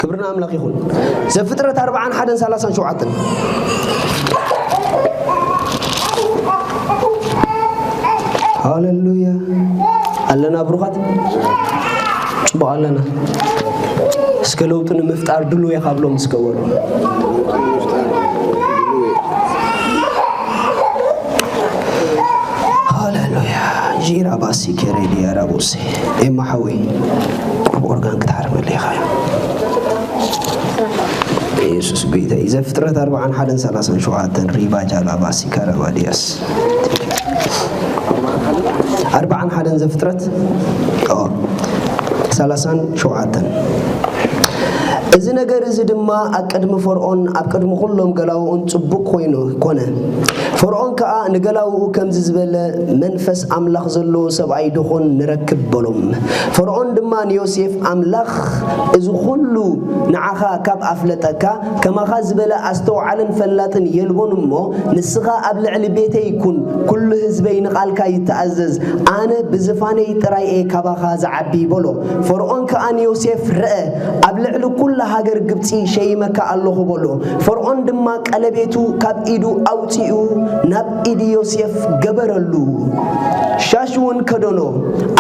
ክብሪ ንኣምላኽ ይኹን። ዘፍጥረት ኣርብዓን ሓደን ሰላሳን ሸውዓተን። ሃሌሉያ። ኣለና ብሩኻት? ጽቡቕ ኣለና። እስከ ለውጢ ንምፍጣር ድሉው ኢኻ ብሎም እስከ በሉ። ሃሌሉያ። ጂራ ባሲ ኬሬዲ ያራቦሴ። ኤማ ሓወይ፣ ቁሩብ ኦርጋን ክትሓርመለይ ኢኻ። ኢየሱስ ጎይታ እዩ። ዘፍጥረት ኣርብዓን ሓደን ሰላሳን ሸውዓተን። ሪባ ጃላ ባሲ ካራባዲያስ። ኣርብዓን ሓደን ዘፍጥረት፣ ኦ፣ ሰላሳን ሸውዓተን። እዚ ነገር እዚ ድማ ኣብ ቅድሚ ፈርዖን ኣብ ቅድሚ ኩሎም ገላውኡን ጽቡቕ ኮይኑ ኮነ። ፈርዖን ከኣ ንገላውኡ ከምዚ ዝበለ መንፈስ ኣምላኽ ዘለዎ ሰብኣይ ድኾን ንረክብ በሎም። ፈርዖን ድማ ንዮሴፍ፣ ኣምላኽ እዚ ኩሉ ንዓኻ ካብ ኣፍለጠካ፣ ከማኻ ዝበለ ኣስተውዓልን ፈላጥን የልቦን እሞ፣ ንስኻ ኣብ ልዕሊ ቤተይ ኩን፣ ኩሉ ህዝበይ ንቓልካ ይተኣዘዝ፣ ኣነ ብዝፋነይ ጥራይ እየ ካባኻ ዝዓቢ በሎ። ፈርዖን ከኣ ንዮሴፍ፣ ርአ፣ ኣብ ልዕሊ ኩላ ሃገር ግብጺ ሸይመካ ኣለኹ በሎ። ፈርዖን ድማ ቀለቤቱ ካብ ኢዱ ኣውጺኡ ናብ ኢድ ዮሴፍ ገበረሉ። ሻሽ እውን ከደኖ፣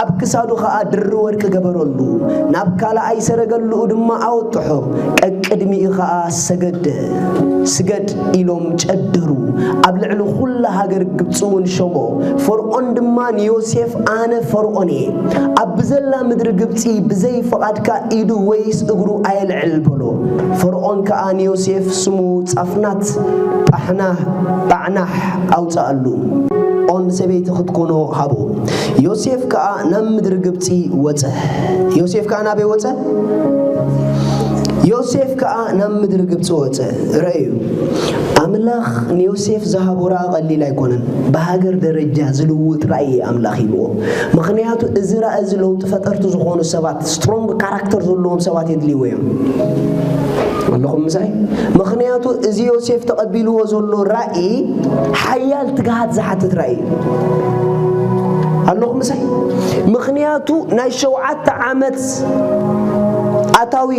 ኣብ ክሳዱ ኸኣ ድሪ ወርቂ ገበረሉ። ናብ ካልኣይ ሰረገሉኡ ድማ ኣወጥሖ፣ ቀቅድሚኡ ኸኣ ሰገደ። ስገድ ኢሎም ጨደሩ። ኣብ ልዕሊ ኹላ ሃገር ግብጺ እውን ሸሞ። ፈርዖን ድማ ንዮሴፍ፣ ኣነ ፈርዖን እየ። ኣብ ብዘላ ምድሪ ግብጺ ብዘይ ፍቓድካ ኢዱ ወይስ እግሩ ኣየልዕል በሎ። ፈርዖን ከኣ ንዮሴፍ፣ ስሙ ጻፍናት ጣሕናህ፣ ጣዕናሕ ኣውጽኣሉ። ኦን ሰበይቲ ክትኮኖ ሃቦ። ዮሴፍ ከኣ ናብ ምድሪ ግብጺ ወጸ። ዮሴፍ ከኣ ናበይ ወጸ? ዮሴፍ ከኣ ናብ ምድሪ ግብጺ ወጸ። ረእዩ፣ ኣምላኽ ንዮሴፍ ዝሃቦ ራእይ ቀሊል ኣይኮነን። ብሃገር ደረጃ ዝልውጥ ራእይ ኣምላኽ ሂብዎ። ምኽንያቱ እዚ ራእይ እዚ ለውጢ ፈጠርቲ ዝኾኑ ሰባት፣ ስትሮንግ ካራክተር ዘለዎም ሰባት የድልይዎ እዮም። ኣለኹም ምሳይ? ምኽንያቱ እዚ ዮሴፍ ተቐቢልዎ ዘሎ ራእይ ሓያል ትግሃት ዝሓትት ራእይ እዩ። ኣለኹም ምሳይ? ምኽንያቱ ናይ ሸውዓተ ዓመት ኣታዊ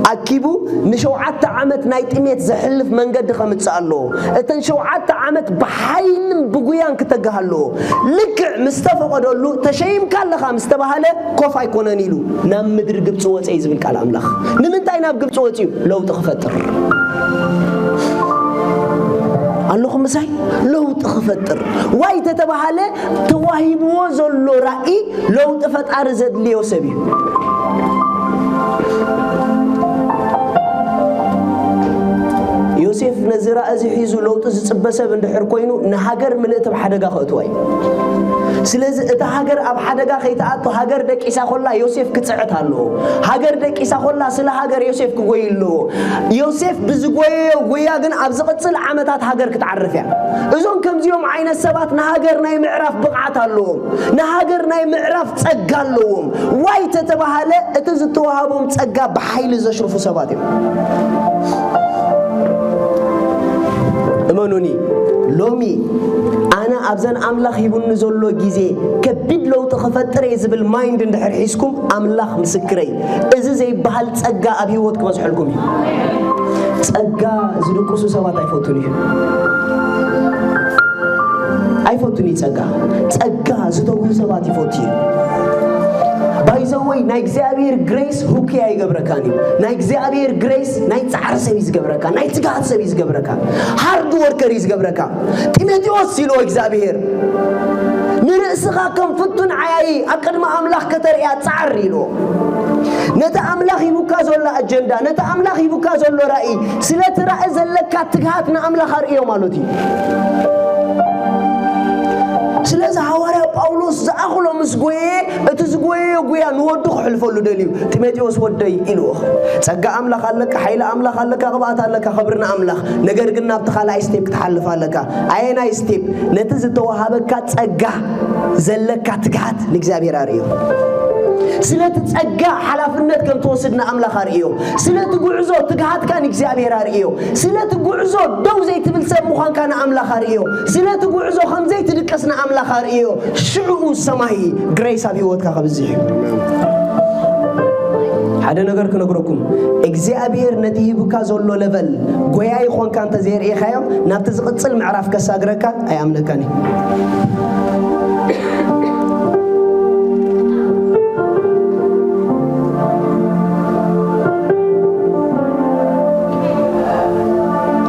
ኣኪቡ ንሸውዓተ ዓመት ናይ ጥሜት ዘሕልፍ መንገዲ ከምጽእ ኣለዎ። እተን ሸውዓተ ዓመት ብሓይልን ብጉያን ክተግህ ኣለዎ። ልክዕ ምስ ተፈቐደሉ፣ ተሸይምካ ኣለኻ ምስ ተባሃለ፣ ኮፍ ኣይኮነን ኢሉ ናብ ምድሪ ግብጺ ወጸ እዩ ዝብል ቃል ኣምላኽ። ንምንታይ ናብ ግብጺ ወጺኡ? ለውጢ ክፈጥር። ኣለኹም ምሳይ? ለውጢ ክፈጥር። ዋይ ተተባሃለ፣ ተዋሂብዎ ዘሎ ራእይ ለውጢ ፈጣሪ ዘድልዮ ሰብ እዩ። ዮሴፍ ነዚ ራእይ እዚ ሒዙ ለውጢ ዝጽበ ሰብ እንድሕር ኮይኑ፣ ንሃገር ምልእቲ ኣብ ሓደጋ ከእትዋ እዩ። ስለዚ እታ ሃገር ኣብ ሓደጋ ከይትኣቱ፣ ሃገር ደቂሳ ኮላ ዮሴፍ ክጽዕት ኣለዎ። ሃገር ደቂሳ ኮላ ስለ ሃገር ዮሴፍ ክጎይ ኣለዎ። ዮሴፍ ብዝጎየዮ ጉያ ግን ኣብ ዝቕጽል ዓመታት ሃገር ክትዓርፍ እያ። እዞም ከምዚኦም ዓይነት ሰባት ንሃገር ናይ ምዕራፍ ብቕዓት ኣለዎም። ንሃገር ናይ ምዕራፍ ጸጋ ኣለዎም። ዋይ ተተባሃለ፣ እቲ ዝተዋሃቦም ጸጋ ብሓይሊ ዘሽርፉ ሰባት እዮም። እመኑኒ፣ ሎሚ ኣነ ኣብዘን ኣምላኽ ሂቡኒ ዘሎ ግዜ ከቢድ ለውጢ ክፈጥር እየ ዝብል ማይንድ እንድሕር ሒዝኩም፣ ኣምላኽ ምስክረይ፣ እዚ ዘይበሃል ጸጋ ኣብ ህይወት ክበዝሐልኩም እዩ። ጸጋ ዝድቅሱ ሰባት ኣይፈቱን እዩ። ኣይፈቱን እዩ ጸጋ። ጸጋ ዝተጉ ሰባት ይፈቱ እዩ። ባይዘወይ ናይ እግዚኣብሔር ግሬስ ሁኪ ኣይገብረካን እዩ። ናይ እግዚኣብሔር ግሬስ ናይ ጻዕሪ ሰብ እዩ ዝገብረካ፣ ናይ ትግሃት ሰብ እዩ ዝገብረካ፣ ሃርድ ወርከር እዩ ዝገብረካ። ጢሞቴዎስ ኢልዎ እግዚኣብሔር፣ ንርእስኻ ከም ፍቱን ዓያዪ ኣብ ቅድሚ ኣምላኽ ከተርእያ ጻዕር ኢልዎ። ነቲ ኣምላኽ ሂቡካ ዘሎ ኣጀንዳ፣ ነቲ ኣምላኽ ሂቡካ ዘሎ ራእይ፣ ስለቲ ራእይ ዘለካ ትግሃት ንኣምላኽ ኣርእዮ ማለት እዩ። ስለዚ ሃዋርያ ጳውሎስ ዝኣኽሎ ምስ ጎየ፣ እቲ ዝጎየዮ ጉያ ንወዱ ክሕልፈሉ ደልዩ፣ ጢሞቴዎስ ወደይ ኢልዎ። ጸጋ ኣምላኽ ኣለካ፣ ሓይሊ ኣምላኽ ኣለካ፣ ቅብኣት ኣለካ፣ ክብሪ ንኣምላኽ። ነገር ግን ናብቲ ካልኣይ ስቴፕ ክትሓልፍ ኣለካ። ኣየናይ ስቴፕ? ነቲ ዝተዋሃበካ ጸጋ ዘለካ ትግሃት ንእግዚኣብሔር ኣርእዮ። ስለቲ ጸጋ ሓላፍነት ከም ትወስድ ንኣምላኽ ኣርእዮ። ስለቲ ጉዕዞ ትግሃትካ ንእግዚኣብሔር ኣርእዮ። ስለቲ ጉዕዞ ደው ዘይትብል ሰብ ምዃንካ ንኣምላኽ ኣርእዮ። ስለቲ ጉዕዞ ከም ዘይትድቅስ ንኣምላኽ ኣርእዮ። ሽዑ ሰማይ ግሬስ ኣብ ህይወትካ ከብዝሕ እዩ። ሓደ ነገር ክነግረኩም፣ እግዚኣብሔር ነቲ ሂቡካ ዘሎ ለቨል ጎያይ ኾንካ እንተዘየርእኻዮ፣ ናብቲ ዝቕጽል ምዕራፍ ከሳግረካ ኣይኣምነካን እዩ።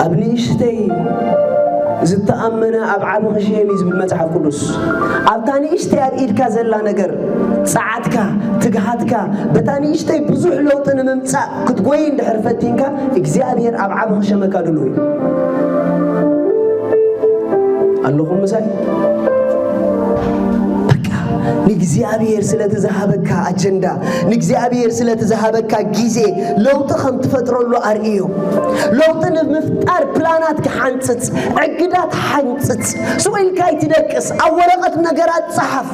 ኣብ ንእሽተይ ዝተኣመነ ኣብ ዓቢ ክሽየም እዩ ዝብል መጽሓፍ ቅዱስ። ኣብታ ንእሽተይ ኣብ ኢድካ ዘላ ነገር፣ ጸዓትካ፣ ትግሃትካ፣ በታ ንእሽተይ ብዙሕ ለውጢ ንምምጻእ ክትጎይ እንድሕር ፈቲንካ፣ እግዚኣብሔር ኣብ ዓቢ ክሸመካ ድሉው እዩ። ኣለኹም ምሳይ? በቃ፣ ንእግዚኣብሔር ስለቲ ዝሃበካ ኣጀንዳ፣ ንእግዚኣብሔር ስለቲ ዝሃበካ ግዜ፣ ለውጢ ከም ትፈጥረሉ ኣርእዮ። ለውጢ ንምፍጣር ፕላናት ክሓንጽጽ፣ ዕግዳት ሓንጽጽ። ስቕ ኢልካ ኣይትደቅስ። ኣብ ወረቐት ነገራት ጸሓፍ።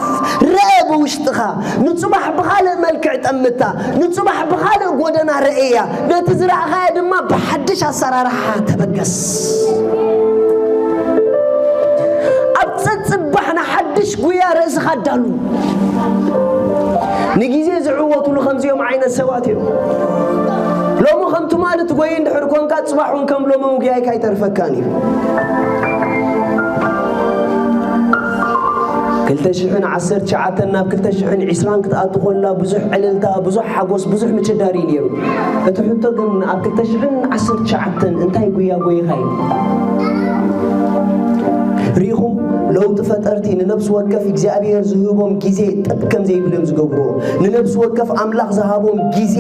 ርአ ብውሽጥኻ። ንጽባሕ ብኻልእ መልክዕ ጠምታ። ንጽባሕ ብኻልእ ጎደና ርእያ። ነቲ ዝረኣኻዮ ድማ ብሓድሽ ኣሰራርሓ ተበገስ። ኣብ ጸጽባሕ ንሓድሽ ጉያ ርእስኻ ኣዳሉ። ንግዜ ዝዕወቱሉ ከምዚኦም ዓይነት ሰባት እዮም። ሎሚ ከም ትማሊ ትጎይ እንድሕር ኮንካ፣ ጽባሕ እውን ከም ሎሚ ምጉያይካ ኣይተርፈካን እዩ። ክልተ ሽሕን ዓሰርተ ትሽዓተን ናብ ክልተ ሽሕን ዕስራን ክትኣቱ ኮላ ብዙሕ ዕልልታ፣ ብዙሕ ሓጎስ፣ ብዙሕ ምችዳር እዩ ነይሩ። እቲ ሕቶ ግን ኣብ ክልተ ሽሕን ዓሰርተ ትሽዓተን እንታይ ጉያ ጎይኻ እዩ? ሪኢኹም፣ ለውጢ ፈጠርቲ ንነብሲ ወከፍ እግዚኣብሔር ዝህቦም ግዜ ጠብ ከም ዘይብሎም ዝገብርዎ፣ ንነብሲ ወከፍ ኣምላኽ ዝሃቦም ግዜ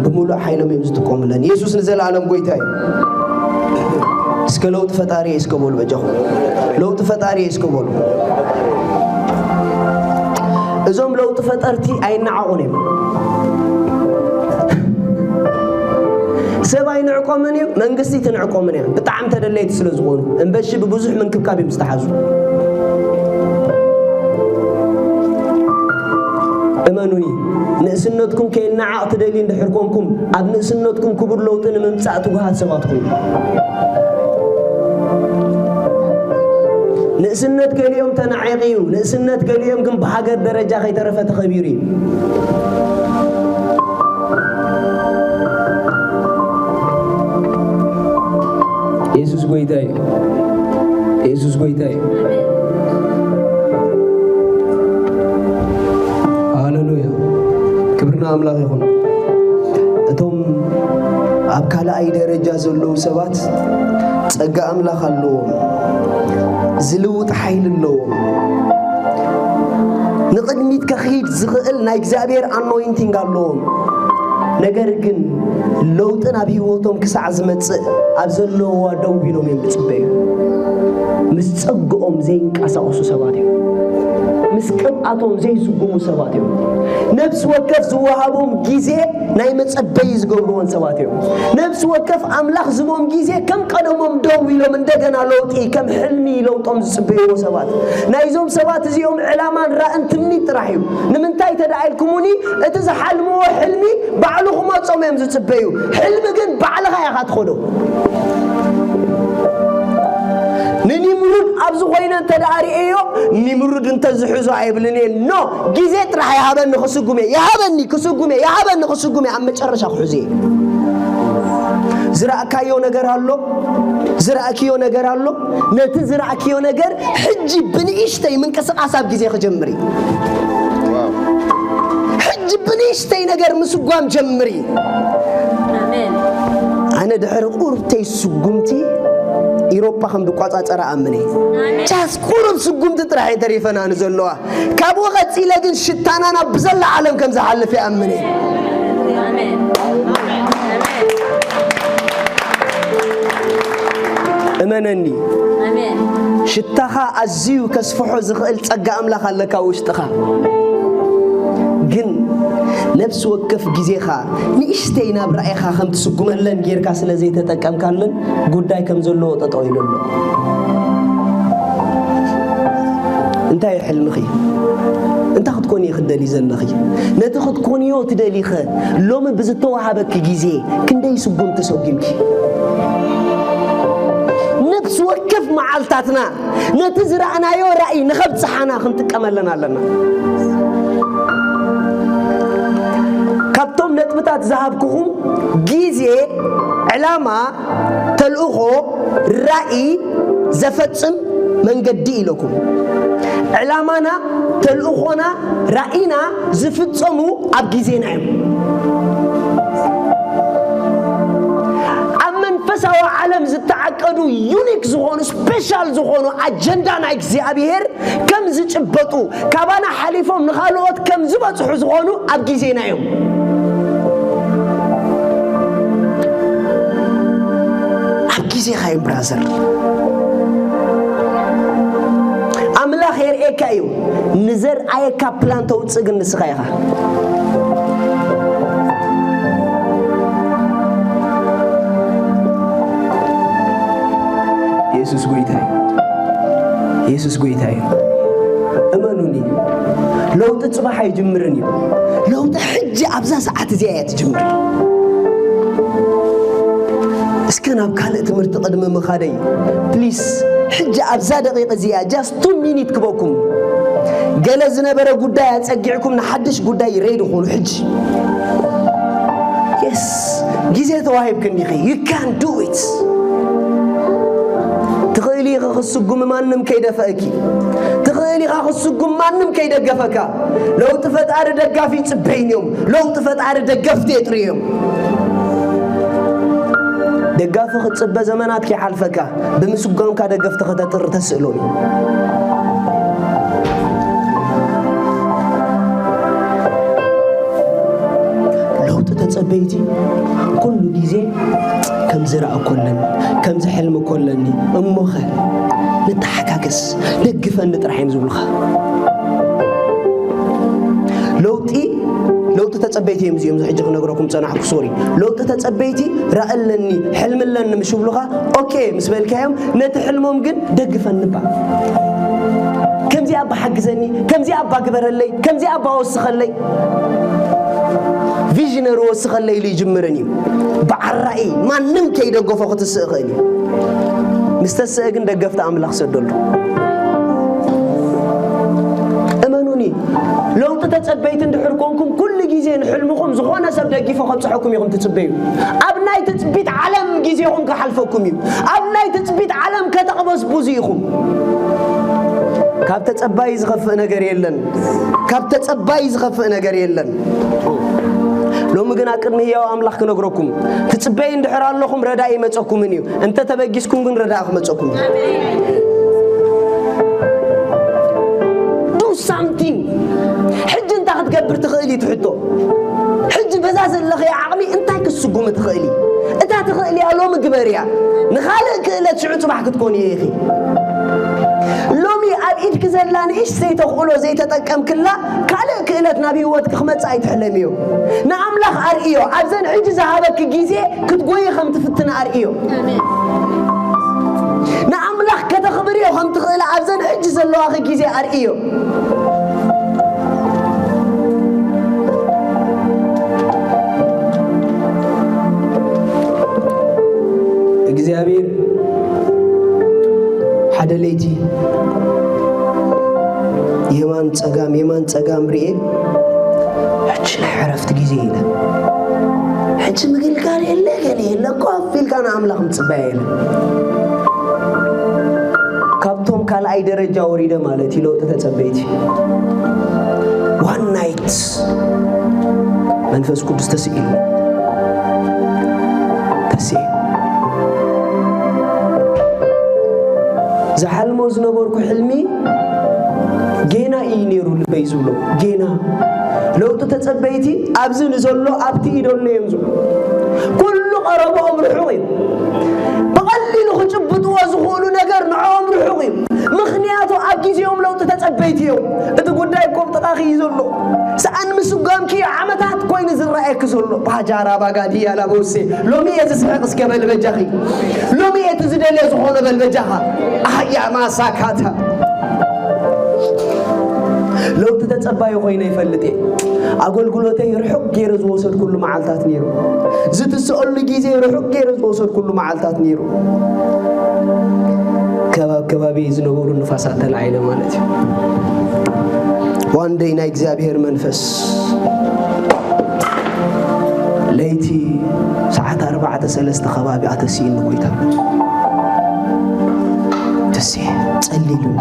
ብምሉእ ሓይሎም እዮም ዝጥቀሙለን። የሱስ ንዘለኣለም ጎይታ እዩ። እስከ ለውጢ ፈጣሪ እስከ በሉ በጃኹም። ለውጢ ፈጣሪ እስከ በሉ። እዞም ለውጢ ፈጠርቲ ኣይነዓቑን እዮም። ሰብ ኣይንዕቆምን እዩ፣ መንግስቲ ትንዕቆምን እያ። ብጣዕሚ ተደለይቲ ስለ ዝኾኑ፣ እምበሺ ብብዙሕ ምንክብካብ እዮም ዝተሓዙ። እመኑኒ፣ ንእስነትኩም ከይነዓቕ ትደልዩ እንድሕር ኮንኩም፣ ኣብ ንእስነትኩም ክቡር ለውጢ ንምምጻእ ትጉሃት ሰባት ኩኑ። ንእስነት ገሊኦም ተናዒቑ እዩ። ንእስነት ገሊኦም ግን ብሃገር ደረጃ ከይተረፈ ተኸቢሩ እዩ። የሱስ ጎይታ እዩ። የሱስ ጎይታ እዩ። ሃሌሉያ። ክብሪ ንኣምላኽ ይኹን። እቶም ኣብ ካልኣይ ደረጃ ዘለዉ ሰባት ጸጋ ኣምላኽ ኣለዎም። ዝልውጥ ሓይሊ ኣለዎም። ንቕድሚት ከኺድ ዝኽእል ናይ እግዚኣብሔር ኣኖይንቲንግ ኣለዎም። ነገር ግን ለውጢ ናብ ህይወቶም ክሳዕ ዝመጽእ ኣብ ዘለውዋ ደው ኢሎም እዮም ዝጽበዩ። ምስ ጸግኦም ዘይንቀሳቐሱ ሰባት እዮም። ምስ ቅብኣቶም ዘይስጉሙ ሰባት እዮም። ነፍሲ ወከፍ ዝወሃቦም ግዜ ናይ መጸበዪ ዝገብርዎን ሰባት እዮም። ነፍሲ ወከፍ ኣምላኽ ዝቦም ግዜ ከም ቀደሞም ደው ኢሎም እንደገና ለውጢ ከም ሕልሚ ለውጦም ዝጽበይዎ ሰባት። ናይዞም ሰባት እዚኦም ዕላማን ራእን ትምኒት ጥራሕ እዩ። ንምንታይ ተደኣ ኢልኩሙኒ፣ እቲ ዝሓልምዎ ሕልሚ ባዕሉ ክመጾም እዮም ዝጽበዩ። ሕልሚ ግን ባዕልኻ ኢኻ ትኸዶ። ንኒምሩድ ኣብዚ ኮይነ እንተ ደኣ ርእየዮ፣ ኒምሩድ እንተ ዝሕዞ ኣይብልን እየ። ኖ፣ ግዜ ጥራሕ ይሃበኒ ክስጉም እየ። ይሃበኒ ክስጉም እየ። ይሃበኒ ክስጉም እየ። ኣብ መጨረሻ ክሕዞ እየ። ዝረኣካዮ ነገር ኣሎ፣ ዝረኣክዮ ነገር ኣሎ። ነቲ ዝረኣክዮ ነገር ሕጂ ብንእሽተይ ምንቅስቓስ ኣብ ግዜ ክጀምር እዩ። ሕጂ ብንእሽተይ ነገር ምስጓም ጀምሪ። ኣነ ድሕሪ ቁርብተይ ስጉምቲ ኢሮፓ ከም ዝቋጻጸራ ኣምን እየ። ቻስ ቁሩብ ስጉምቲ ጥራሕ እየ ተሪፈና ንዘለዋ። ካብኡ ቀጺለ ግን ሽታና ናብ ብዘላ ዓለም ከም ዝሓልፍ ይኣምን እየ። እመነኒ። ሽታኻ ኣዝዩ ከስፍሖ ዝኽእል ጸጋ ኣምላኽ ኣለካ ውሽጥኻ። ግን ነፍሲ ወከፍ ግዜኻ ንእሽተይ ናብ ራእይኻ ከም ትስጉመለን ጌርካ ስለ ዘይተጠቀምካለን ጉዳይ ከም ዘለዎ ጠጠው ኢሉ ኣሎ። እንታይ እዩ ሕልምኺ? እንታይ ክትኮኒ ክትደሊ ዘለኺ? ነቲ ክትኮንዮ ትደሊኸ ሎሚ ብዝተዋሃበኪ ግዜ ክንደይ ስጉምቲ ሰጒምኪ? ነፍሲ ወከፍ መዓልታትና ነቲ ዝረኣናዮ ራእይ ንኸብጽሓና ክንጥቀመለን ኣለና። ዝሃብኩኹም ግዜ፣ ዕላማ፣ ተልእኾ፣ ራእይ ዘፈጽም መንገዲ ኢለኩም። ዕላማና፣ ተልእኾና፣ ራእይና ዝፍጸሙ ኣብ ግዜና እዮም። ኣብ መንፈሳዊ ዓለም ዝተዓቀዱ ዩኒክ ዝኾኑ፣ ስፔሻል ዝኾኑ ኣጀንዳ ናይ እግዚኣብሔር ከም ዝጭበጡ፣ ካባና ሓሊፎም ንኻልኦት ከም ዝበጽሑ ዝኾኑ ኣብ ግዜና እዮም። ኣብ ግዜኻ እዮም ብራዘር። ኣምላኽ የርእየካ እዩ። ንዘርኣየካ ፕላን ተውጽእ ግን ንስኻ ኢኻ። የሱስ ጎይታ እዩ። የሱስ ጎይታ እዩ። እመኑኒ፣ ለውጢ ጽባሕ ኣይጅምርን እዩ። ለውጢ ሕጂ ኣብዛ ሰዓት እዚኣ እያ ትጅምር። እስከ ናብ ካልእ ትምህርቲ ቅድሚ ምኻደይ፣ ፕሊስ፣ ሕጂ ኣብዛ ደቂቕ እዚኣ ጃስት ቱ ሚኒት ክበኩም። ገለ ዝነበረ ጉዳይ ኣጸጊዕኩም ንሓድሽ ጉዳይ ሬዲ ኹኑ ሕጂ። የስ፣ ግዜ ተዋሂብክን ኢኺ። You can do it። ትኽእሊ ኢኺ ክትስጉሚ ማንም ከይደፈእኪ። ትኽእሊ ኢኻ ክትስጉም ማንም ከይደገፈካ። ለውጢ ፈጣሪ ደጋፊ ይጽበይን እዮም። ለውጢ ፈጣሪ ደገፍቲ የጥርዮም። ደጋፊ ክትጽበ ዘመናት ከይሓልፈካ፣ ብምስጓምካ ደገፍቲ ከተጥሪ ተስእሎም እዩ። ለውጢ ተጸበይቲ ኩሉ ግዜ ከም ዝረኣኮ ኣለኒ፣ ከም ዝሕልምኮ ኣለኒ። እሞኸ ንተሓጋገዝ፣ ደግፈኒ ጥራሕ እዮም ዝብሉኻ። ለውጢ፣ ለውጢ ተጸበይቲ እዮም እዚኦም ሕጂ ክነግረኩም ጸናሕኩ፣ ሶሪ። ለውጢ ተጸበይቲ ራኢ ኣለኒ፣ ሕልሚ ኣለኒ ምስ ይብሉኻ፣ ኦኬ ምስ በልካዮም፣ ነቲ ሕልሞም ግን ደግፈኒ እባ። ከምዚኣ እባ ሓግዘኒ፣ ከምዚኣ እባ ግበረለይ፣ ከምዚኣ እባ ወስኸለይ። ቪዥነሪ ወስኸለይ ኢሉ ይጅምርን እዩ። በዓል ራእይ ማንም ከይደገፎ ክትስእ ይኽእል እዩ። ምስ ተስአ ግን ደገፍቲ ኣምላኽ ሰደሉ። እመኑኒ፣ ለውጢ ተጸበይቲ እንድሕር ኮንኩም፣ ኩሉ ግዜ ንሕልምኹም ዝኾነ ሰብ ደጊፎ ከብጽሐኩም ኢኹም ትጽበዩ። ኣብ ናይ ትጽቢት ዓለም ግዜኹም ክሓልፈኩም እዩ። ኣብ ናይ ትጽቢት ዓለም ከተቕበዝብዙ ኢኹም። ካብ ተጸባይ ዝኸፍእ ነገር የለን። ካብ ተጸባይ ዝኸፍእ ነገር የለን። ሎሚ ግን ኣብ ቅድሚ ህያው ኣምላኽ ክነግረኩም፣ ትጽበይ እንድሕር ኣለኹም ረዳኢ ይመጸኩምን እዩ። እንተ ተበጊስኩም ግን ረዳኢ ክመጸኩም እዩ። Do something። ሕጂ እንታይ ክትገብር ትኽእል እዩ ትሕቶ። ሕጂ በዛ ዘለኽዮ ዓቕሚ እንታይ ክትስጉሚ ትኽእሊ? እታ ትኽእልያ ሎሚ ግበርያ። ንኻልእ ክእለት ሽዑ ጽባሕ ክትኮኒ ኢኺ። ሎሚ ኣብ ኢድኪ ዘላ ንእሽተይ ተኽእሎ ዘይተጠቀምክላ፣ ካልእ ክእለት ናብ ህይወትኪ ክመጽእ ኣይትሕለምዮ። ንኣምላኽ ኣርእዮ። ኣብዘን ሕጂ ዝሃበኪ ግዜ ክትጎዪ ከም ትፍትኒ ኣርእዮ። ንኣምላኽ ከተኽብርዮ ከም ትኽእሊ ኣብዘን ሕጂ ዘለዋኺ ግዜ ኣርእዮ። እግዚኣብሔር ሓደ ለይቲ የማን ጸጋም፣ የማን ጸጋም ርኤ፣ ሕጂ ናይ ዕረፍቲ ግዜ ኢለ፣ ሕጂ ምግልጋል የለ፣ ገለ የለ፣ ኮፍ ኢልካ ንኣምላኽ ምጽባይ የለ። ካብቶም ካልኣይ ደረጃ ወሪደ ማለት እዩ ለውጢ ተጸበይቲ። ዋን ናይት መንፈስ ቅዱስ ተስኢሉ። ተስኤ። ዝሓልሞ ዝነበርኩ ሕልሚ ጌና እዩ ነይሩ ልበይ ዝብሎ። ጌና። ለውጢ ተጸበይቲ ኣብዚ ንዘሎ ኣብቲ ኢደሎ እዮም ዝብሉ። ኩሉ ቀረብኦም ርሑቕ እዩ። ብቐሊሉ ክጭብጥዎ ዝኽእሉ ነገር ንዕኦም ርሑቕ እዩ። ምኽንያቱ ኣብ ግዜኦም ለውጢ ተጸበይቲ እዮም። እቲ ጉዳይ እኮ ኣብ ጥቓኺ እዩ ዘሎ። ሰኣን ምስጓምኪ እዩ ዓመታት ኮይኑ ዝረኣየኪ ዘሎ። ባጃራ ባጋድያ ላቦሴ። ሎሚ እየ ዝስሕቕ እስከ በል በጃኺ። ሎሚ እየ እቲ ዝደልዮ ዝኾነ በል በጃኻ። ኣህያ ማሳካታ። ለውጢ ተጸባዩ ኮይነ ይፈልጥ እየ። ኣገልግሎተይ ርሑቕ ገይረ ዝወሰድኩሉ መዓልታት ነይሩ። ዝትስኣሉ ግዜ ርሑቕ ገይረ ዝወሰድኩሉ መዓልታት ነይሩ። ከባብ ከባቢ ዝነበሩ ንፋሳት ተላዒለ ማለት እዩ። ዋን ደይ ናይ እግዚኣብሔር መንፈስ ኣርባዕተ ሰለስተ ከባቢ ኣተሲእኒ ጎይታ። ተስየ ጸሊሉኒ።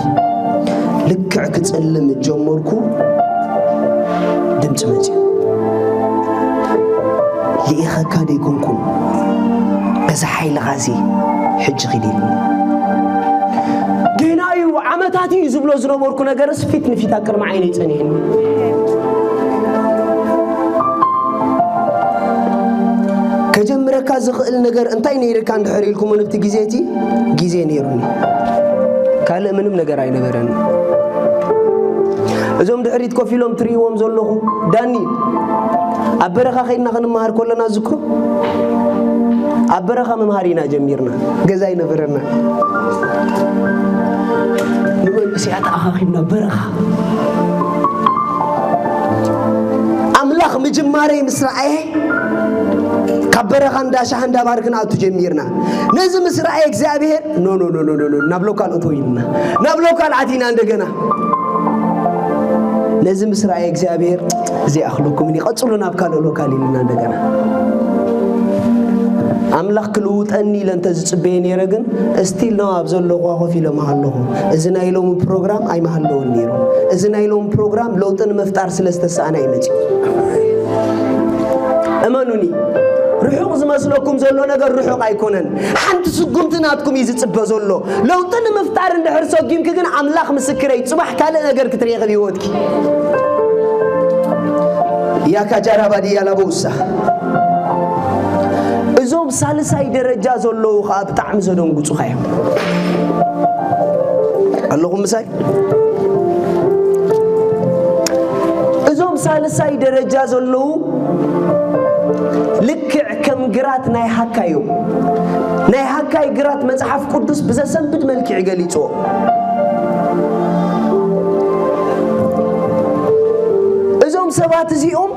ልክዕ ክጸልም ጀመርኩ፣ ድምፂ መፅዩ። ልኢኸካ ደይኮንኩን፣ እዚ ሓይልኻሲ ሕጂ ኺድ ኢሉኒ። ጌና እዩ፣ ዓመታት እዩ ዝብሎ ዝነበርኩ ነገርስ ፊት ንፊት ኣብ ቅድሚ ዓይነይ ጸኒሕኒ። ከጀምረካ ዝኽእል ነገር እንታይ ነይርካ እንድሕር ኢልኩምኒ፣ ኣብቲ ግዜ እቲ ግዜ ነይሩኒ፣ ካልእ ምንም ነገር ኣይነበረን። እዞም ድሕሪት ኮፍ ኢሎም ትርእይዎም ዘለኹ፣ ዳኒ፣ ኣብ በረኻ ከይድና ክንመሃር ከለና ዝክሩ፣ ኣብ በረኻ ምምሃር ኢና ጀሚርና። ገዛ ኣይነበረና። ንመንእሰያት ኣኻኺብና በረኻ። ኣምላኽ ምጅማረይ ምስ ረኣየ፣ ካብ በረኻ እንዳ ሻህ እንዳ ባር ክንኣቱ ጀሚርና። ነዚ ምስ ረኣየ እግዚኣብሔር፣ "ኖ፣ ኖ፣ ኖ፣ ናብ ሎካል እቶ" ኢልና፣ ናብ ሎካል ኣቲና እንደገና። ነዚ ምስ ረኣየ እግዚኣብሔር፣ "ዘይኣኽለኩም፣ ይቐጽሉ ናብ ካልእ ሎካል" ኢልና እንደገና። ኣምላኽ ክልውጠኒ ኢለ እንተ ዝጽበየ ነይረ ግን፣ እስቲል ነው ኣብ ዘለኹዋ ኮፍ ኢለ ምሃለኹ። እዚ ናይ ሎሚ ፕሮግራም ኣይምሃለወን ነይሩ። እዚ ናይ ሎሚ ፕሮግራም ለውጢ ንምፍጣር ስለ ዝተሰኣና እዩ መጺኡ። እመኑኒ፣ ርሑቕ ዝመስለኩም ዘሎ ነገር ርሑቕ ኣይኮነን። ሓንቲ ስጉምቲ ናትኩም እዩ ዝጽበ ዘሎ። ለውጢ ንምፍጣር እንድሕር ሰጒምኪ ግን፣ ኣምላኽ ምስክረይ፣ ጽባሕ ካልእ ነገር ክትርኢ ኢኺ ኣብ ህይወትኪ። ያካ ጃራባ ድያ ላቦሳ። እዞም ሳልሳይ ደረጃ ዘለዉ ኸኣ ብጣዕሚ ዘደንግጹኻ እዮም። ኣለኹም ምሳይ? እዞም ሳልሳይ ደረጃ ዘለዉ ልክዕ ከም ግራት ናይ ሃካይ እዮም። ናይ ሃካይ ግራት መጽሓፍ ቅዱስ ብዘሰንብድ መልክዕ ገሊጽዎ። እዞም ሰባት እዚኦም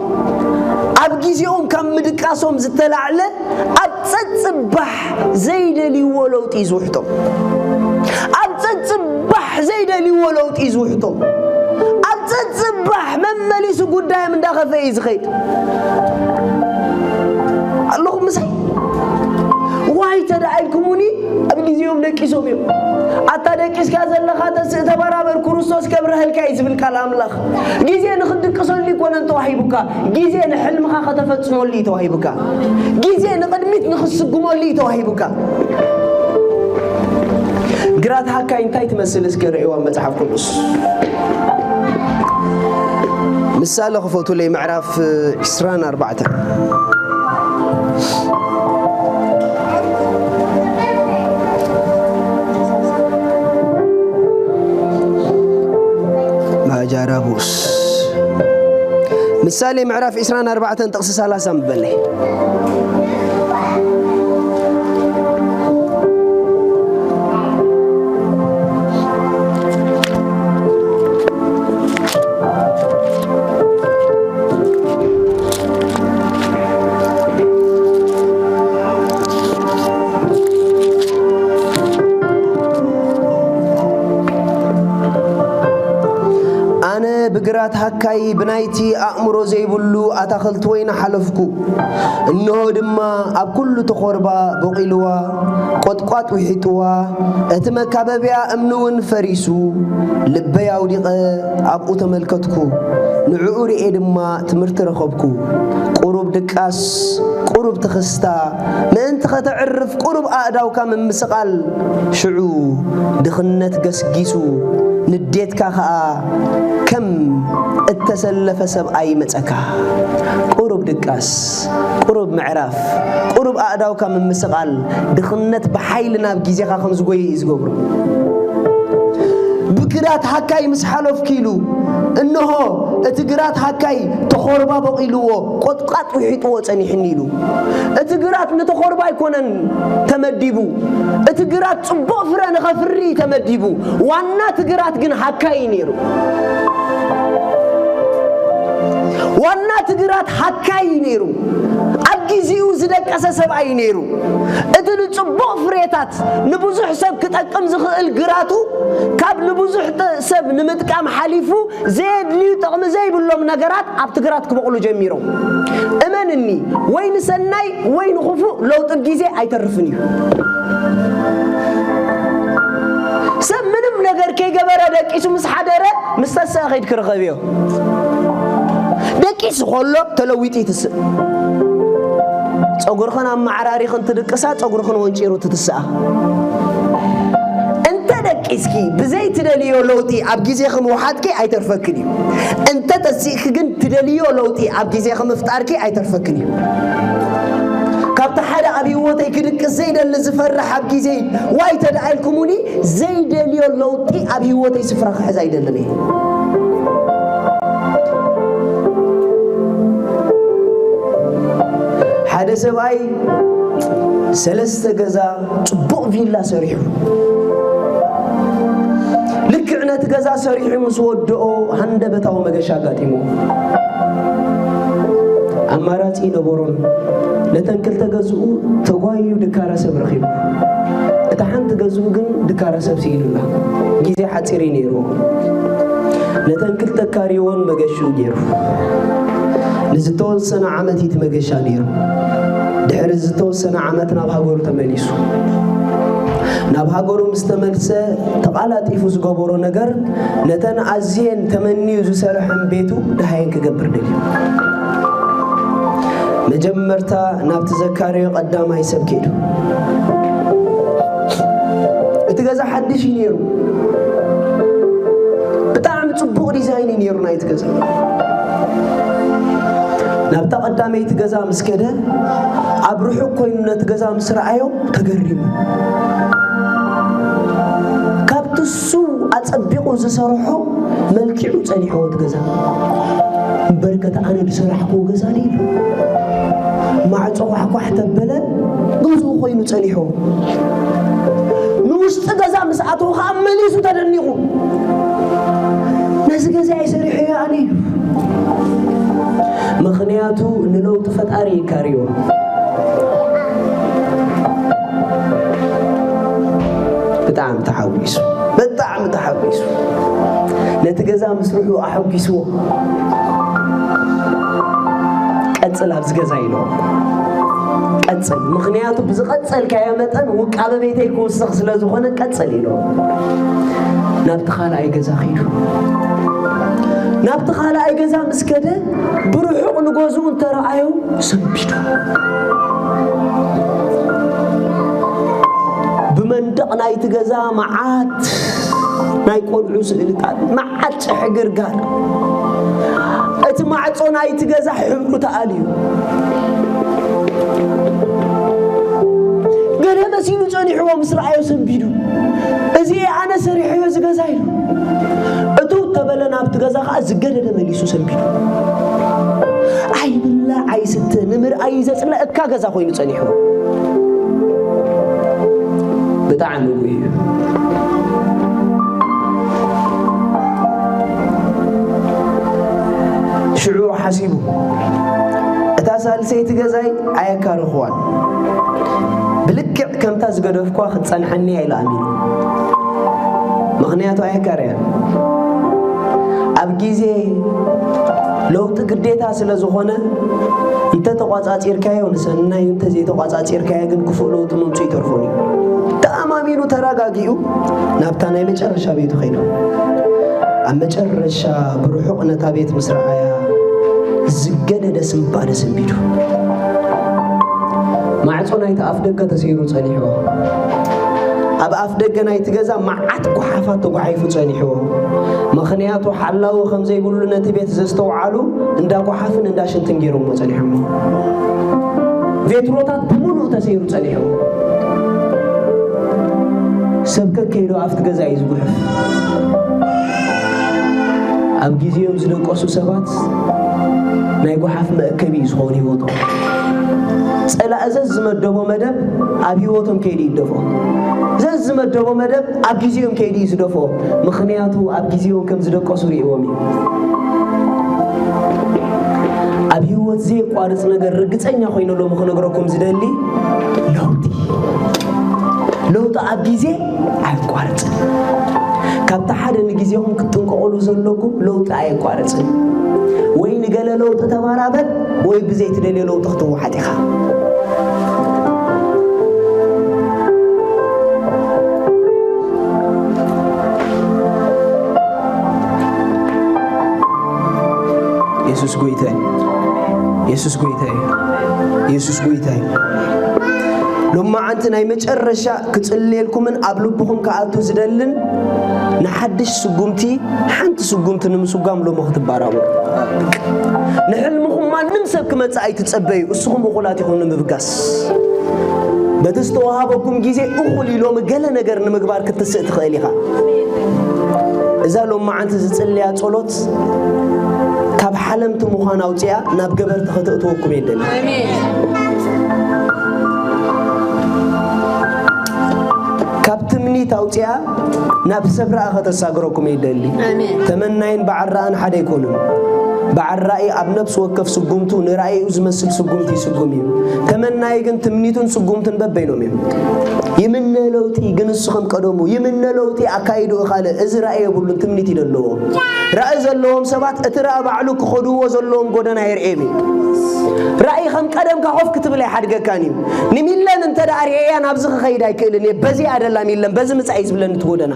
ኣብ ግዜኦም ካብ ምድቃሶም ዝተላዕለ ኣብ ጸጽባሕ ዘይደልይዎ ለውጢ እዩ ዝውሕጦም። ኣብ ጸጽባሕ ዘይደልይዎ ለውጢ እዩ ዝውሕጦም። ኣብ ጸጽባሕ መመሊሱ ጉዳዮም እንዳኸፈ እዩ ዝኸይድ። ኣለኹም ምሳይ? ዋይ ተደኣ ኢልኩሙኒ፣ ኣብ ግዜኦም ደቂሶም እዮም። ኣታ ደቂስካ ዘለኻ ተስእ፣ ተበራበር፣ ክርስቶስ ከብርሀልካ እዩ ዝብል ቃል ኣምላኽ። ግዜ ንኽትድቅሰሉ ኣይኮነን ተዋሂቡካ፣ ግዜ ንሕልምኻ ከተፈጽመሉ እዩ ተዋሂቡካ። ግዜ ንቕድሚት ንኽትስጉመሉ እዩ ተዋሂቡካ። ግራት ሃካይ እንታይ ትመስል እስከ ርእይዋ መጽሓፍ ቅዱስ። ምሳሌ ክፈቱለይ ምዕራፍ ዕስራን ኣርባዕተን። ማጃራቡስ። ምሳሌ ምዕራፍ ዕስራን ኣርባዕተን ጥቕሲ ሰላሳ ምበለይ። ኣነ ብግራት ሃካይ ብናይቲ ኣእምሮ ዘይብሉ ኣታኽልቲ ወይኒ ሓለፍኩ። እንሆ ድማ ኣብ ኩሉ እቲ ኾርባ ቦቒልዋ፣ ቈጥቋጥ ውሒጥዋ፣ እቲ መካበብያ እምኒ እውን ፈሪሱ። ልበይ ኣውዲቐ ኣብኡ ተመልከትኩ፣ ንዕኡ ርእየ ድማ ትምህርቲ ረኸብኩ። ቁሩብ ድቃስ፣ ቁሩብ ትኽስታ፣ ምእንቲ ኸተዕርፍ ቁሩብ ኣእዳውካ ምምስቓል። ሽዑ ድኽነት ገስጊሱ፣ ንዴትካ ኸኣ ከም እተሰለፈ ሰብኣይ ይመጸካ። ቁሩብ ድቃስ፣ ቁሩብ ምዕራፍ፣ ቁሩብ ኣእዳውካ ምምስቓል፣ ድኽነት ብሓይሊ ናብ ግዜኻ ከም ዝጎየ እዩ ዝገብሮ። ብግራት ሃካይ ምስ ሓለፍኩ ኢሉ፣ እንሆ፣ እቲ ግራት ሃካይ ተኾርባ በቒልዎ፣ ቈጥቋጥ ውሒጥዎ ጸኒሕኒ ኢሉ። እቲ ግራት ንተኾርባ ኣይኮነን ተመዲቡ። እቲ ግራት ጽቡቕ ፍረ ንኸፍሪ እዩ ተመዲቡ። ዋና እቲ ግራት ግን ሃካይ እዩ ነይሩ። ዋና እቲ ግራት ሃካይ እዩ ነይሩ። ኣብ ግዜኡ ዝደቀሰ ሰብኣይ እዩ ነይሩ። እቲ ንጽቡቕ ፍሬታት፣ ንብዙሕ ሰብ ክጠቅም ዝኽእል ግራቱ፣ ካብ ንብዙሕ ጥ-፣ ሰብ ንምጥቃም ሓሊፉ ዘየድልዩ ጥቕሚ ዘይብሎም ነገራት ኣብቲ ግራት ክበቑሉ ጀሚሮም። እመንኒ፣ ወይ ንሰናይ ወይ ንኽፉእ ለውጢ ግዜ ኣይተርፍን እዩ። ሰብ ምንም ነገር ከይገበረ ደቂሱ ምስ ሓደረ፣ ምስ ተስአ ኸይድ ክረኸብ እዮ። ደቂሱ ከሎ ተለዊጡ ይትስእ። ጸጉርኽን ኣመዓራሪኽን ትድቅሳ፣ ጸጉርኽን ወንጪሩ ትትስኣ። እንተ ደቂስኪ ብዘይ ትደልዮ ለውጢ ኣብ ግዜኺ ምውሓጥኪ ኣይተርፈክን እዩ። እንተ ተሲእኪ ግን ትደልዮ ለውጢ ኣብ ግዜኺ ምፍጣርኪ ኣይተርፈክን እዩ። ካብቲ ሓደ ኣብ ህይወተይ ክድቅስ ዘይደሊ ዝፈርሕ ኣብ ግዜይ ዋይ ተደኣልኩሙኒ፣ ዘይደልዮ ለውጢ ኣብ ህይወተይ ስፍራ ክሕዝ ኣይደልን እየ። ሓደ ሰብኣይ ሰለስተ ገዛ ጽቡቕ ቪላ ሰሪሑ፣ ልክዕ ነቲ ገዛ ሰሪሑ ምስ ወድኦ ሃንደበታዊ መገሻ ኣጋጢሞ። ኣማራጺ ነበሮን። ነተን ክልተ ገዝኡ ተጓዩ ድካረ ሰብ ረኺቡ። እታ ሓንቲ ገዝኡ ግን ድካረ ሰብ ስኢኑላ። ግዜ ሓጺር እዩ ነይርዎ። ነተን ክልተ ካሪዎን መገሽኡ ገይሩ። ንዝተወሰነ ዓመት እቲ መገሻ ነይሩ። ድሕሪ ዝተወሰነ ዓመት ናብ ሃገሩ ተመሊሱ። ናብ ሃገሩ ምስ ተመልሰ ተቓላጢፉ ዝገበሮ ነገር ነተን ኣዝየን ተመንዩ ዝሰርሐን ቤቱ ደሃየን ክገብር ደልዩ። መጀመርታ ናብቲ ዘካርዮ ቀዳማይ ሰብ ከይዱ። እቲ ገዛ ሓድሽ እዩ ነይሩ። ብጣዕሚ ጽቡቕ ዲዛይን እዩ ነይሩ ናይቲ ገዛ። ናብታ ቀዳመይቲ ገዛ ምስ ከደ፣ ኣብ ርሑቕ ኮይኑ ነቲ ገዛ ምስ ረኣዮ ተገሪሙ። ካብቲ እሱ ኣጸቢቑ ዝሰርሖ መልኪዑ ጸኒሕዎ እቲ ገዛ። እምበርከ እቲ ኣነ ዝሰራሕክዎ ገዛ ድዩ ኢሉ። ማዕጾ ኳሕኳሕ ተበለ፣ ገዝኡ ኮይኑ ጸኒሕዎ። ንውሽጢ ገዛ ምስ ኣተወ ኸኣ መሊሱ ተደኒቑ። ነዚ ገዛ እየ ሰሪሐዮ ኣነ ኢሉ። ምኽንያቱ ንለውጢ ፈጣሪ ይካርዮ። ብጣዕሚ ተሓጒሱ፣ ብጣዕሚ ተሓጒሱ። ነቲ ገዛ ምስርሑ ኣሐጒስዎ። "ቀጽል ኣብዚ ገዛ" ኢሎ። "ቀጽል፣ ምኽንያቱ ብዝቐጸልካዮ መጠን ውቃበ ቤተይ ክውስኽ ስለ ዝኾነ ቀጽል" ኢሎ። ናብቲ ካልኣይ ገዛ ኸይዱ። ናብቲ ካልኣይ ገዛ ምስ ከደ ብርሑቕ ንገዝኡ እንተረኣዮ ሰንቢዱ። ብመንደቕ ናይቲ ገዛ መዓት ናይ ቆልዑ ስእልታት፣ መዓት ጽሕግርጋር። እቲ ማዕጾ ናይቲ ገዛ ሕብሩ ተኣልዩ። ገለ መሲሉ ጸኒሕዎ ምስ ረኣዮ ሰንቢዱ። "እዚ እየ ኣነ ሰሪሐዮ እዚ ገዛ" ኢሉ። እቱ ተበለ ናብቲ ገዛ ኸዓ ዝገደደ መሊሱ ሰንቢዱ። ኣይብላዕ ኣይስተ ንምርኣይ ዘጽለኣካ ገዛ ኮይኑ ጸኒሕዎ። ብጣዕሚ ጉይ እዩ። ሽዑ ሓሲቡ፣ "እታ ሳልሰይቲ ገዛይ ኣየካረኽዋን። ብልክዕ ከምታ ዝገደፍኳ ክትጸንሐኒ እያ" ኢሉ ኣሚኑ። ምኽንያቱ ኣየካረያን። ኣብ ግዜ ለውጢ ግዴታ ስለ ዝኾነ፣ እንተ ተቋጻጺርካዮ ንሰናይ፣ እንተ ዘይተቋጻጺርካዮ ግን ክፉእ ለውጢ ምምጽኡ ይተርፎን እዩ። ተኣማሚኑ ተረጋጊኡ ናብታ ናይ መጨረሻ ቤቱ ኸይዱ። ኣብ መጨረሻ ብርሑቕ ነታ ቤት ምስ ረኣያ ዝገደደ ስንባደ ሰንቢዱ። ማዕጾ ናይቲ ኣፍ ደገ ተሰይሩ ጸኒሕዎ። ኣብ ኣፍ ደገ ናይቲ ገዛ መዓት ጓሓፋት ተጓሒፉ ጸኒሕዎ። ምኽንያቱ ሓላዊ ከም ዘይብሉ ነቲ ቤት ዘስተውዓሉ እንዳ ጓሓፍን እንዳ ሽንትን ገይሮምዎ ጸኒሖምዎ። ቬትሮታት ብምሉኡ ተሰይሩ ጸኒሕዎ። ሰብ ከከይዶ ኣብቲ ገዛ እዩ ዝጉሕፍ። ኣብ ግዜኦም ዝደቀሱ ሰባት ናይ ጓሓፍ መእከቢ እዩ ዝኾኑ ህይወቶም። ጸላኢ ዘዝመደቦ መደብ ኣብ ህይወቶም ከይዱ ይደፎ። ዘዝመደቦ መደብ ኣብ ግዜኦም ከይዱ እዩ ዝደፎ። ምኽንያቱ ኣብ ግዜኦም ከም ዝደቀሱ ርእዎም እዩ። ኣብ ህይወት ዘየቋርጽ ነገር ርግጸኛ ኮይነ ሎሚ ክነግረኩም ዝደሊ ለውጢ። ለውጢ ኣብ ግዜ ኣየቋርጽን። ካብቲ ሓደ ንግዜኹም ክትጥንቀቑሉ ዘለኩም ለውጢ ኣየቋርጽን። ወይ ንገለ ለውጢ ተባራበር ወይ ብዘይትደልዮ ለውጢ ክትወሓጥ ኢኻ። የሱስ ጎይታ እዩ። የሱስ ጎይታ እዩ። የሱስ ጎይታ እዩ። ሎማዓንቲ ናይ መጨረሻ ክጽልየልኩምን ኣብ ልብኹም ክኣቱ ዝደልን ንሓድሽ ስጉምቲ፣ ሓንቲ ስጉምቲ ንምስጓም ሎሚ ክትባራቡ። ንሕልምኹም ማንም ሰብ ክመጽእ ኣይትጸበዩ፣ እስኹም እኹላት ኢኹም ንምብጋስ። በቲ ዝተዋሃበኩም ግዜ እኹል እዩ፣ ሎሚ ገለ ነገር ንምግባር ክትስእ ትኽእል ኢኻ። እዛ ሎማዓንቲ ዝጽልያ ጸሎት ካብ ሓለምቲ ምዃን ኣውጽኣ ናብ ገበርቲ ከተእትወኩም የደሊ። ካብ ትምኒት ኣውጽኣ ናብ ሰብ ረኣ ከተሳግረኩም የደሊ። ኣሜን። ተመናይን በዓል ረኣን ሓደ ኣይኮኑን። በዓል ራእይ ኣብ ነፍሲ ወከፍ ስጉምቱ ንራእይኡ ዝመስል ስጉምቲ ይስጉም እዩ። ተመናይ ግን ትምኒቱን ስጉምቱን በበይኖም እዮም። ይምነ ለውጢ ግን እሱ ከም ቀደሙ ይምነ ለውጢ ኣካይድኡ ካልእ። እዚ ራእይ የብሉን፣ ትምኒት እዩ ዘለዎ። ራእይ ዘለዎም ሰባት እቲ ራእይ ባዕሉ ክኸድዎ ዘለዎም ጎደና የርእዮም እዩ። ራእይ ከም ቀደምካ ኮፍ ክትብል ኣይሓድገካን እዩ። ንሚለን እንተ ደኣ ርእያ ናብዚ ክኸይድ ኣይክእልን እየ፣ በዚ ኣደላ ሚለን፣ በዚ ምጻእ እዩ ዝብለኒ እቲ ጎደና።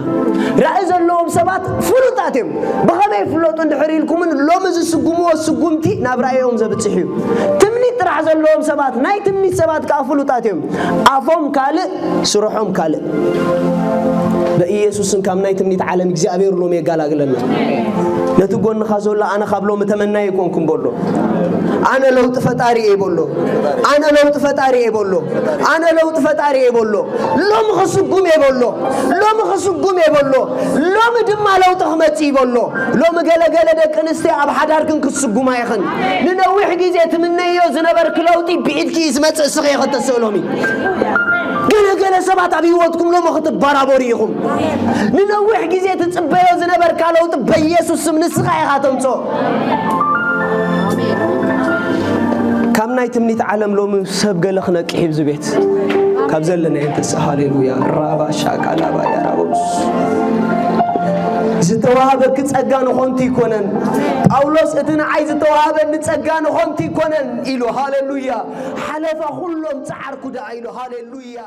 ራእይ ዘለዎም ሰባት ፍሉጣት እዮም። ብኸመይ ይፍለጡ እንድሕር ኢልኩምን ሎሚ ዝስጉምዎ ስጉምቲ ናብ ራእዮም ዘብጽሕ እዩ። ትምኒት ጥራሕ ዘለዎም ሰባት፣ ናይ ትምኒት ሰባት ከኣ ፍሉጣት እዮም። ኣፎም ካልእ፣ ስርሖም ካልእ። በኢየሱስን ካብ ናይ ትምኒት ዓለም እግዚኣብሔር ሎሚ የጋላግለና። ነቲ ጎንኻ ዘሎ ኣነ ካብ ሎሚ ተመናይ ኣይኮንኩን በሎ። ኣነ ለውጢ ፈጣሪ እየ በሎ። ኣነ ለውጢ ፈጣሪ እየ በሎ። ኣነ ለውጢ ፈጣሪ እየ በሎ። ሎሚ ክስጉም እየ በሎ። ሎሚ ክስጉም እየ በሎ። ሎሚ ድማ ለውጢ ክመጽእ እዩ በሎ። ሎሚ ገለ ገለ ደቂ ኣንስትዮ ኣብ ሓዳርክን ክትስጉማ ኢኽን። ንነዊሕ ግዜ ትምነዮ ዝነበርክ ለውጢ ብኢድኪ እዩ ዝመጽእ፣ እስኺ ኢኺ ተስእሎሚ። ገለ ገለ ሰባት ኣብ ህይወትኩም ሎሚ ክትበራበሩ ኢኹም። ንነዊሕ ግዜ ትጽበዮ ዝነበርካ ለውጢ በኢየሱስ ስም ንስኻ ኢኻ ተምጽኦ። ካብ ናይ ትምኒት ዓለም ሎሚ ሰብ ገለ ክነቅሕ እዩ ኣብዚ ቤት። ካብ ዘለና ይንተስ። ሃሌሉያ። ራባ ሻቃ ላባ ያራቦስ። ዝተዋህበኪ ጸጋ ንኾንቲ ይኮነን። ጳውሎስ እቲ ንዓይ ዝተዋህበኒ ጸጋ ንኾንቲ ይኮነን ኢሉ። ሃሌሉያ። ሓለፋ ኩሎም ጸዓርኩ ደኣ ኢሉ። ሃሌሉያ።